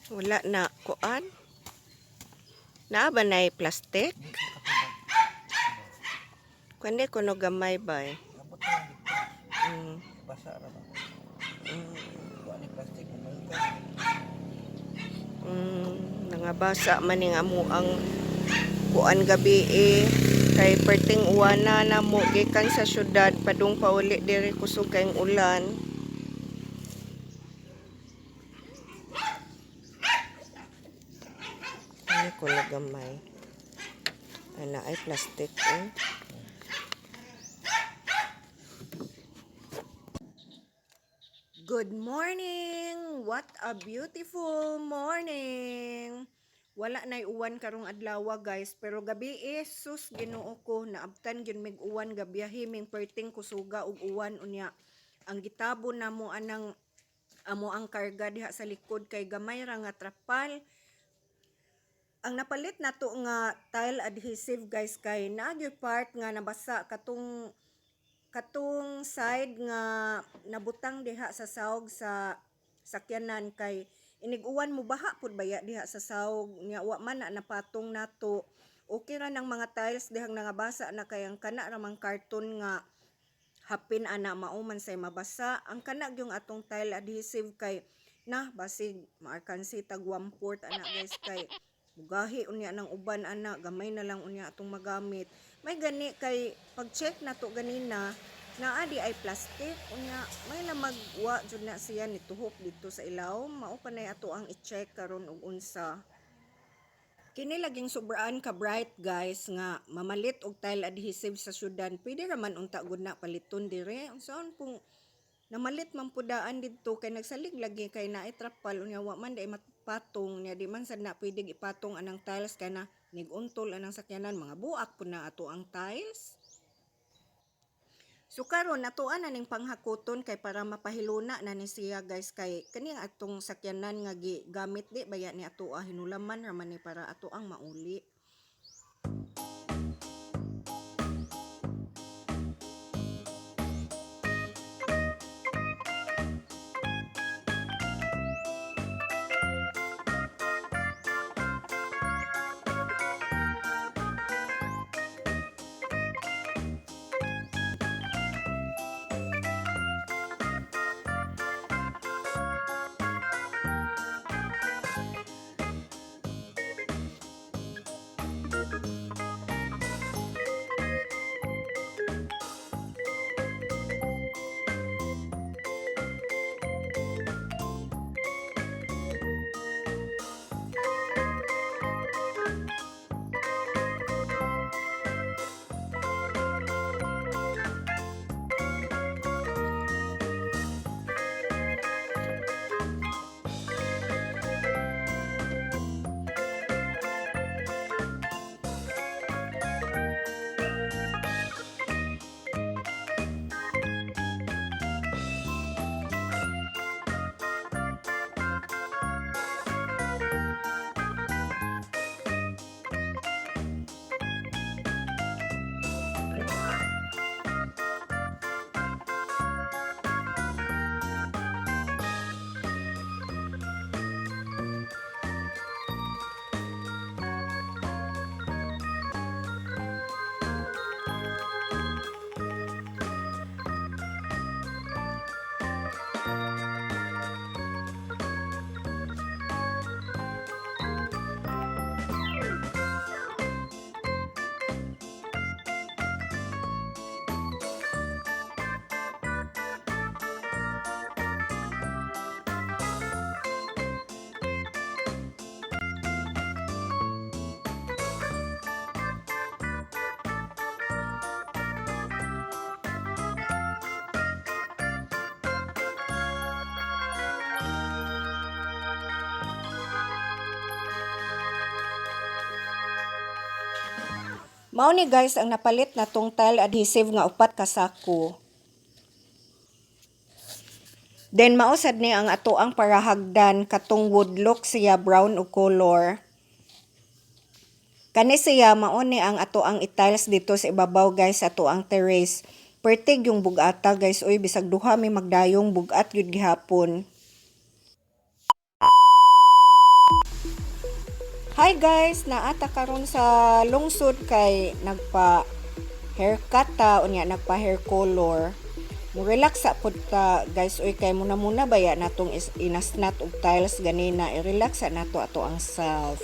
Wala na kuan. Naa ba nay plastic? Di sa katubag. Kuan di kuno gamay ba eh. Abot na lang dito. Basa ra ba? Kuha ni plastic mo. Nangabasa man ning amo ang kuan gabi eh. Kay perting uwana na mo gikan sa syudad padung pauli diri, kusog kayong ulan. Ano ko na gamay? Ana ay plastic eh. Good morning! What a beautiful morning! Wala na'y uwan karong adlaw, guys, pero gabi eh, sus, Ginoo ko, naabtan gyud mig uwan gabiyahe ming perting kusuga og uwan. Unya ang gitabo namo anang amo ang karga diha sa likod kay gamay ra nga trapal. Ang napalit nato nga tile adhesive, guys, kay naa gyud part nga nabasa katong katong side nga nabutang diha sa sawg sa sakyanan, kay inig-uwan mo baha pud baya diha sa sawg nya wa man na napatong nato. Okay ra ng mga tiles dihang nangabasa na kay ang kana ra mang karton nga hapin ana mao man say mabasa. Ang kana gyung atong tile adhesive kay na basig maarkansi tag 1/4 ana, guys, kay mugahi unya ng uban ana, gamay na lang unya atong magamit. May gani kay pag check nato ganina, naa di ay plastic. Unya may lamag wa jud na siya nituhok dito sa ilawom. Mao pa nay ato ang i-check karon og unsa. Kini laging sobraan ka bright, guys, nga mamalit og tile adhesive sa syudad. Pwede ra man unta gud na paliton dire. Unsaon kung namalit man pudaan didto kay nagsalig lagi kay naay trapal? Unya wa man day matpatong nya, di man sad na pwede ipatong anang tiles kay na niguntol anang sakyanan, mga buak pud na ato ang tiles. So karon atoan na ning panghakuton kay para mapahiluna na ni siya, guys, kay kani ang atong sakyanan nga gigamit di baya ni atoa, hinulaman ra man ni para ato ang mauli. Mao ni, guys, ang napalit na tong tile adhesive nga upat ka sako. Then mao sad ni ang ato ang parahagdan, katong wood look siya, brown og color. Kani siya mao ni ang ato ang i-tiles dito sa ibabaw, guys, ato ang terrace. Pertig yung bugata, guys, oy, bisag duha mi magdayong, bugat gyud gihapon. Hi guys, naata karon sa lungsod kay nagpa haircut ta, unya nagpa hair color. Mo relax sa pud ta, guys, uy, kay muna muna baya natong inasnat og tiles ganina, i-relax sa nato ato ang self.